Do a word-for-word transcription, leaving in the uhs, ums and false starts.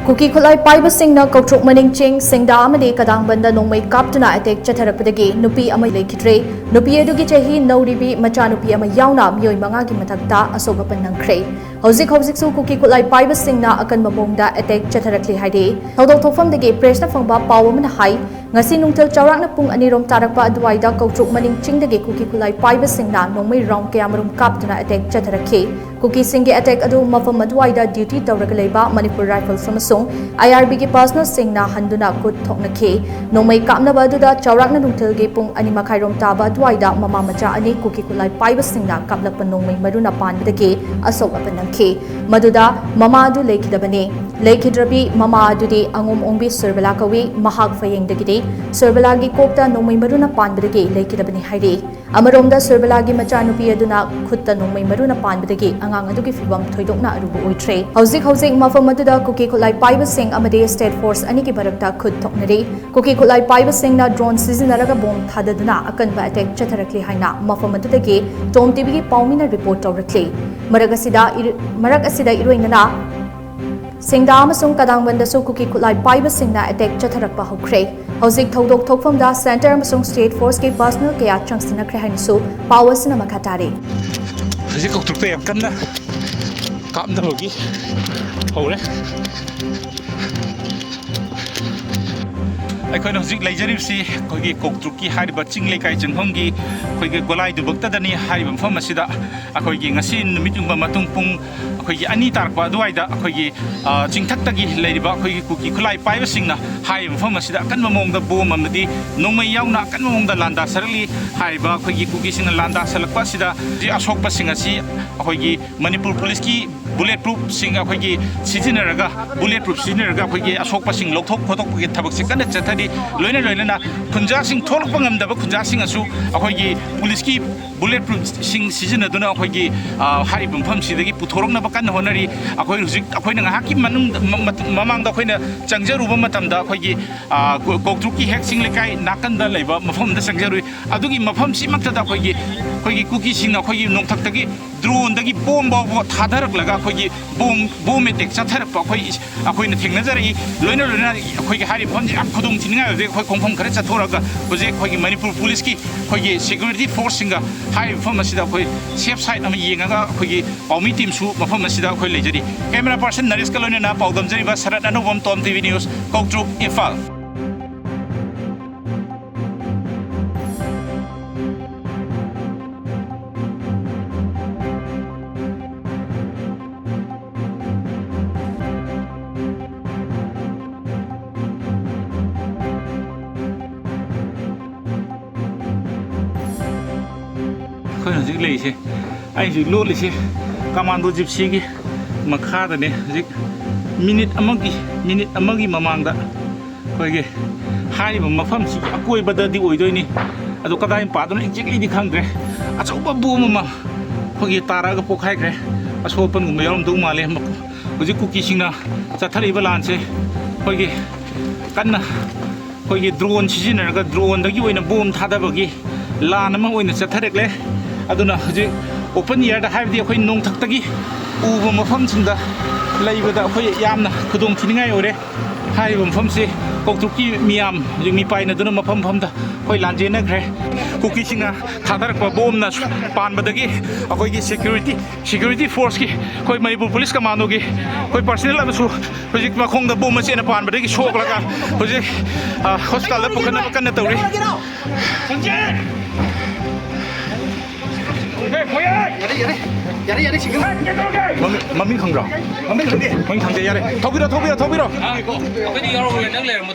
ꯀꯨꯀꯤ ꯈꯨꯠꯂꯥꯏ ꯄꯥꯏꯕꯁꯤꯡꯅ ꯀꯧꯇ꯭ꯔꯨꯛ ꯃꯅꯤꯡ ꯆꯤꯡ, ꯁꯤꯡꯗꯥ ꯑꯃꯗꯤ ꯀꯗꯥꯡꯕꯟꯗ ꯅꯣꯡꯃꯩ ꯀꯥꯞꯇꯨꯅ ꯑꯦꯇꯦꯛ ꯆꯠꯊꯔꯛꯄꯗꯒꯤ ꯅꯨꯄꯤ ꯑꯃ ꯂꯩꯈꯤꯗ꯭ꯔꯦ꯫ ꯅꯨꯄꯤ ꯑꯗꯨꯒꯤ ꯆꯍꯤ ꯅꯧꯔꯤꯕꯤ ꯃꯆꯥꯅꯨꯄꯤ ꯑꯃ ꯌꯥꯎꯅ ꯃꯤꯑꯣꯏ ꯃꯉꯥꯒꯤ ꯃꯊꯛꯇ ꯑꯁꯣꯛ ꯑꯄꯟ ꯅꯪꯈ꯭ꯔꯦ꯫ ꯍꯧꯖꯤꯛ ꯍꯧꯖꯤꯛꯁꯨ ꯀꯨꯀꯤ ꯈꯨꯠꯂꯥꯏ ꯄꯥꯏꯕꯁꯤꯡꯅ ꯑꯀꯟꯕ ꯃꯑꯣꯡꯗ ꯑꯦꯇꯦꯛ ꯆꯠꯊꯔꯛꯂꯤ ꯍꯥꯏꯔꯤ꯫ ꯊꯧꯗꯣꯛ ꯊꯣꯛꯐꯝꯗꯒꯤ ꯄ꯭ꯔꯦꯁꯅ ꯐꯪꯕ ꯄꯥꯎ ꯑꯃꯅ ꯍꯥꯏ, ꯉꯁꯤ ꯅꯨꯡꯊꯤꯜ ꯆꯥꯎꯔꯥꯛꯅ ꯄꯨꯡ ꯑꯅꯤꯔꯣꯝ ꯇꯥꯔꯛꯄ ꯑꯗꯨꯋꯥꯏꯗ ꯀꯧꯇ꯭ꯔꯨꯛ ꯃꯅꯤꯡ ꯆꯤꯡꯗꯒꯤ ꯀꯨꯀꯤ ꯈꯨꯠꯂꯥꯏ ꯄꯥꯏꯕꯁꯤꯡꯅ ꯅꯣꯡꯃꯩ ꯔꯥꯎꯟ ꯀꯌꯥꯃꯔꯨꯝ ꯀꯥꯞꯇꯨꯅ ꯑꯦꯇꯦꯛ ꯆꯠꯊꯔꯛꯈꯤ꯫ ꯀꯨꯀꯤꯁꯤꯡꯒꯤ ꯑꯦꯇꯦꯛ ꯑꯗꯨ ꯃꯐꯝ ꯑꯗꯨꯋꯥꯏꯗ ꯗ꯭ꯌꯨꯇꯤ ꯇꯧꯔꯒ ꯂꯩꯕ ꯃꯅꯤꯄꯨꯔ ꯔꯥꯏꯐꯜꯁ ꯑꯃꯁꯨꯡ ꯑꯥꯏ ꯑꯥꯔ ꯕꯤꯒꯤ ꯄꯥꯔꯁꯅꯦꯜꯁꯤꯡꯅ ꯍꯟꯗꯨꯅ ꯈꯨꯠ ꯊꯣꯛꯅꯈꯤ꯫ ꯅꯣꯡꯃꯩ ꯀꯥꯞꯅꯕ ꯑꯗꯨꯗ ꯆꯥꯎꯔꯥꯛꯅ ꯅꯨꯡꯊꯤꯜꯒꯤ ꯄꯨꯡ ꯑꯅꯤ ꯃꯈꯥꯏꯔꯣꯝ ꯇꯥꯕ ꯑꯗꯨꯋꯥꯏꯗ ꯃꯃꯥ ꯃꯆꯥ ꯑꯅꯤ ꯀꯨꯀꯤ ꯈꯨꯠꯂꯥꯏ ꯄꯥꯏꯕꯁꯤꯡꯅ ꯀꯥꯞꯂꯛꯄ ꯅꯣꯡꯃꯩ ꯃꯔꯨꯅ ꯄꯥꯟꯕꯗꯒꯤ ꯑꯁꯣꯛ ꯑꯄꯟ ꯅꯪꯈꯤ꯫ ꯃꯗꯨꯗ ꯃꯃꯥ ꯑꯗꯨ ꯂꯩꯈꯤꯗꯕꯅꯤ꯫ ꯂꯩꯈꯤꯗ꯭ꯔꯕꯤ ꯃꯃꯥ ꯑꯗꯨꯗꯤ ꯑꯉꯣꯝ ꯑꯣꯡꯕꯤ ꯁꯨꯔꯕꯂꯥ ꯀꯧꯏ꯫ ꯃꯍꯥꯛ ꯐꯌꯦꯡꯗꯒꯤꯅꯤ꯫ ꯁꯨꯔꯕꯂꯥꯒꯤ ꯀꯣꯛꯇ ꯅꯣꯡꯃꯩ ꯃꯔꯨꯅ ꯄꯥꯟꯕꯗꯒꯤ ꯂꯩꯈꯤꯗꯕꯅꯤ ꯍꯥꯏꯔꯤ꯫ ꯑꯃꯔꯣꯝꯗ ꯁꯨꯔꯕꯂꯥꯒꯤ ꯃꯆꯥꯅꯨꯄꯤ ꯑꯗꯨꯅ ꯈꯨꯠꯇ ꯅꯣꯡꯃꯩ ꯃꯔꯨꯅ ꯄꯥꯟꯕꯗꯒꯤ ꯑꯉꯥꯡ ꯑꯗꯨꯒꯤ ꯐꯤꯕꯝ ꯊꯣꯏꯗꯣꯛꯅ ꯑꯔꯨꯕ ꯑꯣꯏꯗ꯭ꯔꯦ꯫ ꯍꯧꯖꯤꯛ ꯍꯧꯖꯤꯛ ꯃꯐꯝ ꯑꯗꯨꯗ ꯀꯨꯀꯤ ꯈꯨꯠꯂꯥꯏ ꯄꯥꯏꯕꯁꯤꯡ ꯑꯃꯗꯤ ꯁ꯭ꯇꯦꯠ ꯐꯣꯔꯁ ꯑꯅꯤꯒꯤ ꯃꯔꯛꯇ ꯈꯨꯠ ꯊꯣꯛꯅꯔꯤ꯫ ꯀꯨꯀꯤ ꯈꯨꯠꯂꯥꯏ ꯄꯥꯏꯕꯁꯤꯡꯅ ꯗ꯭ꯔꯣꯟ ꯁꯤꯖꯤꯟꯅꯔꯒ ꯕꯣꯝ ꯊꯥꯗꯗꯨꯅ ꯑꯀꯟꯕ ꯑꯦꯇꯦꯛ ꯆꯠꯊꯔꯛꯂꯤ ꯍꯥꯏꯅ ꯃꯐꯝ ꯑꯗꯨꯗꯒꯤ ꯇꯣꯝ ꯇꯤꯚꯤꯒꯤ ꯄꯥꯎꯃꯤꯅ ꯔꯤꯄꯣꯔꯠ ꯇꯧꯔꯛꯂꯤ꯫ ꯃꯔꯛ ꯑꯁꯤꯗ ꯏꯔ-, ꯃꯔꯛ ꯑꯁꯤꯗ ꯏꯔꯣꯏꯅꯅ ꯁꯤꯡꯗꯥ ꯑꯃꯁꯨꯡ ꯀꯗꯥꯡꯕꯟꯗꯁꯨ ꯀꯨꯀꯤ ꯈꯨꯠꯂꯥꯏ ꯄꯥꯏꯕꯁꯤꯡꯅ ꯑꯦꯇꯦꯛ ꯆꯠꯊꯔꯛꯄ ꯍꯧꯈ꯭ꯔꯦ꯫ ꯍꯧꯖꯤꯛ ꯊꯧꯗꯣꯛ ꯊꯣꯛꯐꯝꯗ ꯁꯦꯟꯇꯔ ꯑꯃꯁꯨꯡ ꯁ꯭ꯇꯦꯠ ꯐꯣꯔꯁꯀꯤ ꯄꯥꯔꯁꯅꯦꯜ ꯀꯌꯥ ꯆꯪꯁꯤꯟꯅꯈ꯭ꯔꯦ ꯍꯥꯏꯅꯁꯨ ꯄꯥꯎ ꯑꯁꯤꯅ ꯃꯈꯥ ꯇꯥꯔꯤ꯫ ꯍꯧꯖꯤꯛ ꯀꯧꯇ꯭ꯔꯨꯛꯇ ꯌꯥꯝ ꯀꯟꯅ ꯀꯥꯞꯅꯕꯒꯤ ꯍꯧꯔꯦ꯫ ꯑꯩꯈꯣꯏꯅ ꯍꯧꯖꯤꯛ ꯂꯩꯖꯔꯤꯕꯁꯤ ꯑꯩꯈꯣꯏꯒꯤ ꯀꯧꯇ꯭ꯔꯨꯛꯀꯤ ꯍꯥꯏꯔꯤꯕ ꯆꯤꯡ ꯂꯩꯀꯥꯏ ꯆꯪꯐꯝꯒꯤ ꯑꯩꯈꯣꯏꯒꯤ ꯒꯣꯂꯥꯏꯗꯨꯕꯛꯇꯗꯅꯤ꯫ ꯍꯥꯏꯔꯤꯕ ꯃꯐꯝ ꯑꯁꯤꯗ ꯑꯩꯈꯣꯏꯒꯤ ꯉꯁꯤ ꯅꯨꯃꯤꯠ ꯌꯨꯡꯕ ꯃꯇꯨꯡ ꯄꯨꯡ ꯑꯩꯈꯣꯏꯒꯤ ꯑꯅꯤ ꯇꯥꯔꯛꯄ ꯑꯗꯨꯋꯥꯏꯗ ꯑꯩꯈꯣꯏꯒꯤ, ꯑ, ꯆꯤꯡꯊꯛꯇꯒꯤ ꯂꯩꯔꯤꯕ ꯑꯩꯈꯣꯏꯒꯤ ꯀꯨꯀꯤ ꯈꯨꯠꯂꯥꯏ ꯄꯥꯏꯕꯁꯤꯡꯅ ꯍꯥꯏꯔꯤꯕ ꯃꯐꯝ ꯑꯁꯤꯗ ꯑꯀꯟꯕ ꯃꯑꯣꯡꯗ ꯕꯣꯝ ꯑꯃꯗꯤ ꯅꯣꯡꯃꯩ ꯌꯥꯎꯅ ꯑꯀꯟꯕ ꯃꯑꯣꯡꯗ ꯂꯥꯟꯗꯥ ꯁꯔꯛꯂꯤ꯫ ꯍꯥꯏꯔꯤꯕ ꯑꯩꯈꯣꯏꯒꯤ ꯀꯨꯀꯤꯁꯤꯡꯅ ꯂꯥꯟꯗꯥ ꯁꯜꯂꯛꯄ ꯑꯁꯤꯗ ꯍꯧꯖꯤꯛ ꯑꯁꯣꯛꯄꯁꯤꯡ ꯑꯁꯤ ꯑꯩꯈꯣꯏꯒꯤ ꯃꯅꯤꯄꯨꯔ ꯄꯨꯂꯤꯁꯀꯤ ꯕꯨꯂꯦꯠ ꯄ꯭ꯔꯨꯞꯁꯤꯡ ꯑꯩꯈꯣꯏꯒꯤ ꯁꯤꯖꯤꯟꯅꯔꯒ, ꯕꯨꯂꯦꯠ ꯄ꯭ꯔꯨꯞ ꯁꯤꯖꯤꯟꯅꯔꯒ ꯑꯩꯈꯣꯏꯒꯤ ꯑꯁꯣꯛꯄꯁꯤꯡ ꯂꯧꯊꯣꯛ ꯈꯣꯠꯇꯣꯛꯄꯒꯤ ꯊꯕꯛꯁꯦ ꯀꯟꯅ ꯆꯠꯊꯔꯤ꯫ ꯂꯣꯏꯅ ꯂꯣꯏꯅꯅ ꯈꯨꯟꯖꯥꯁꯤꯡ ꯊꯣꯛꯂꯛꯄ ꯉꯝꯗꯕ ꯈꯨꯟꯖꯥꯁꯤꯡ ꯑꯁꯨ ꯑꯩꯈꯣꯏꯒꯤ ꯄꯨꯂꯤꯁꯀꯤ ꯕꯨꯂꯦꯠ ꯄ꯭ꯔꯨꯞꯁꯤꯡ ꯁꯤꯖꯤꯟꯅꯗꯨꯅ ꯑꯩꯈꯣꯏꯒꯤ, ꯑ, ꯍꯥꯏꯔꯤꯕ ꯃꯐꯝꯁꯤꯗꯒꯤ ꯄꯨꯊꯣꯔꯛꯅꯕ ꯀꯟꯅ ꯍꯣꯠꯅꯔꯤ꯫ ꯑꯩꯈꯣꯏ ꯍꯧꯖꯤꯛ, ꯑꯩꯈꯣꯏꯅ ꯉꯥꯏꯍꯥꯛꯀꯤ ꯃꯅꯨꯡꯗ, ꯃ-, ꯃ-, ꯃꯃꯥꯡꯗ ꯑꯩꯈꯣꯏꯅ ꯆꯪꯖꯔꯨꯕ ꯃꯇꯝꯗ ꯑꯩꯈꯣꯏꯒꯤ, ꯑ, ꯀꯣ-, ꯀꯧꯇ꯭ꯔꯨꯛꯀꯤ ꯍꯦꯛ ꯆꯤꯡ ꯂꯩꯀꯥꯏ ꯅꯥꯀꯟꯗ ꯂꯩꯕ ꯃꯐꯝ ꯑꯃꯗ ꯆꯪꯖꯔꯨꯏ꯫ ꯑꯗꯨꯒꯤ ꯃꯐꯝꯁꯤꯃꯛꯇꯗ ꯑꯩꯈꯣꯏꯒꯤ ꯑꯩꯈꯣꯏꯒꯤ ꯀꯨꯀꯤꯁꯤꯡꯅ ꯑꯩꯈꯣꯏꯒꯤ ꯅꯣꯡꯊꯛꯇꯒꯤ droneꯗꯒꯤ bomb ꯐꯥꯎꯕ ꯊꯥꯗꯔꯛꯂꯒ ꯑꯩꯈꯣꯏꯒꯤ bomb bomb attack ꯆꯠꯊꯔꯛꯄ ꯑꯩꯈꯣꯏ ꯑꯩꯈꯣꯏꯅ ꯊꯦꯡꯅꯖꯔꯛꯏ꯫ ꯂꯣꯏꯅ ꯂꯣꯏꯅꯅ ꯑꯩꯈꯣꯏꯒꯤ ꯍꯥꯏꯔꯤꯕ ꯃꯐꯝꯁꯤ ꯌꯥꯝ ꯈꯨꯗꯣꯡ ꯊꯤꯅꯤꯡꯉꯥꯏ ꯑꯣꯏꯕ꯫ ꯑꯩꯈꯣꯏ ꯈꯣꯡꯐꯝ ꯈꯔ ꯆꯠꯊꯣꯛꯑꯒ ꯍꯧꯖꯤꯛ ꯑꯩꯈꯣꯏꯒꯤ ꯃꯅꯤꯄꯨꯔ ꯄꯨꯂꯤꯁꯀꯤ ꯑꯩꯈꯣꯏꯒꯤ security forceꯁꯤꯡꯒ ꯍꯥꯏꯔꯤꯕ ꯃꯐꯝ ꯑꯁꯤꯗ ꯑꯩꯈꯣꯏ safe side ꯑꯃ ꯌꯦꯡꯉꯒ ꯑꯩꯈꯣꯏꯒꯤ ꯄꯥꯎꯃꯤ teamꯁꯨ ꯃꯐꯝ ꯑꯁꯤꯗ ꯑꯩꯈꯣꯏ ꯂꯩꯖꯔꯤ꯫ Camera person ꯅꯔꯦꯁꯀ ꯂꯣꯏꯅꯅ ꯄꯥꯎꯗꯝꯖꯔꯤꯕ ꯁꯔꯠ ꯑꯅꯧꯕꯝ, TOM TV News, ꯀꯧꯇ꯭ꯔꯨꯛ, ꯏꯝꯐꯥꯜ꯫ ꯑꯩꯈꯣꯏꯅ ꯍꯧꯖꯤꯛ ꯂꯩꯔꯤꯁꯦ, ꯑꯩ ꯍꯧꯖꯤꯛ ꯂꯣꯠꯂꯤꯁꯦ commando gypsyꯒꯤ ꯃꯈꯥꯗꯅꯦ꯫ ꯍꯧꯖꯤꯛ minute ꯑꯃꯒꯤ, minute ꯑꯃꯒꯤ ꯃꯃꯥꯡꯗ ꯑꯩꯈꯣꯏꯒꯤ ꯍꯥꯏꯔꯤꯕ ꯃꯐꯝꯁꯤ ꯑꯀꯣꯏꯕꯗꯗꯤ ꯑꯣꯏꯗꯣꯏꯅꯤ, ꯑꯗꯣ ꯀꯗꯥꯏ ꯃꯄꯥꯗꯅꯣ exactlyꯗꯤ ꯈꯪꯗ꯭ꯔꯦ꯫ ꯑꯆꯧꯕ bomb ꯑꯃ ꯑꯩꯈꯣꯏꯒꯤ ꯇꯥꯔꯛꯑꯒ ꯄꯣꯛꯈꯥꯏꯈ꯭ꯔꯦ꯫ ꯑꯁꯣꯛ ꯑꯄꯟꯒꯨꯝꯕ ꯌꯥꯎꯔꯝꯗꯧ ꯃꯥꯜꯂꯦ꯫ ꯍꯧꯖꯤꯛ ꯀꯨꯀꯤꯁꯤꯡꯅ ꯆꯠꯊꯔꯛꯏꯕ ꯂꯥꯟꯁꯦ ꯑꯩꯈꯣꯏꯒꯤ ꯀꯟꯅ ꯑꯩꯈꯣꯏꯒꯤ drone ꯁꯤꯖꯤꯟꯅꯔꯒ droneꯗꯒꯤ ꯑꯣꯏꯅ bomb ꯊꯥꯗꯕꯒꯤ ꯂꯥꯟ ꯑꯃ ꯑꯣꯏꯅ ꯆꯠꯊꯔꯛꯂꯦ꯫ ꯑꯗꯨꯅ ꯍꯧꯖꯤꯛ open airꯗ, ꯍꯥꯏꯕꯗꯤ ꯑꯩꯈꯣꯏ ꯅꯣꯡꯊꯛꯇꯒꯤ ꯎꯕ ꯃꯐꯝꯁꯤꯡꯗ ꯂꯩꯕꯗ ꯑꯩꯈꯣꯏ ꯌꯥꯝꯅ ꯈꯨꯗꯣꯡ ꯊꯤꯅꯤꯡꯉꯥꯏ ꯑꯣꯏꯔꯦ꯫ ꯍꯥꯏꯔꯤꯕ ꯃꯐꯝꯁꯤ ꯀꯧꯇ꯭ꯔꯨꯛꯀꯤ ꯃꯤꯌꯥꯝ ꯍꯧꯖꯤꯛ ꯃꯤꯄꯥꯏꯅꯗꯨꯅ ꯃꯐꯝ ꯃꯐꯝꯗ ꯑꯩꯈꯣꯏ ꯂꯥꯟꯖꯦꯟꯅꯈ꯭ꯔꯦ꯫ ꯀꯨꯀꯤꯁꯤꯡꯅ ꯊꯥꯗꯔꯛꯄ bombꯅ ꯄꯥꯟꯕꯗꯒꯤ ꯑꯩꯈꯣꯏꯒꯤ security, security forceꯀꯤ, ꯑꯩꯈꯣꯏ ꯃꯅꯤꯄꯨꯔ police commandoꯒꯤ ꯑꯩꯈꯣꯏ personnel ꯑꯃꯁꯨ ꯍꯧꯖꯤꯛ ꯃꯈꯣꯡꯗ bomb ꯃꯆꯦꯠꯅ ꯄꯥꯟꯕꯗꯒꯤ ꯁꯣꯛꯂꯒ ꯍꯧꯖꯤꯛ, ꯑ, hospitalꯗ ꯄꯨꯈꯠꯅꯕ ꯀꯟꯅ ꯇꯧꯔꯤ꯫ ꯌꯥꯔꯦ, ꯌꯥꯔꯦ, ꯌꯥꯔꯦ, ꯌꯥꯔꯦ, ꯁꯤꯡꯒꯜ꯫ ꯃꯃꯤꯡ, ꯃꯃꯤꯡ ꯈꯪꯕ꯭ꯔꯣ? ꯃꯃꯤꯡ ꯈꯪꯗꯦ꯫ ꯃꯃꯤꯡ ꯈꯪꯗꯦ, ꯌꯥꯔꯦ꯫ ꯊꯧꯕꯤꯔꯣ, ꯊꯧꯕꯤꯔꯣ, ꯊꯧꯕꯤꯔꯣ꯫ ꯑꯩꯈꯣꯏꯗꯤ ꯌꯥꯎꯔꯛꯑꯣꯏ, ꯅꯪ ꯂꯩꯔꯝꯃꯣ꯫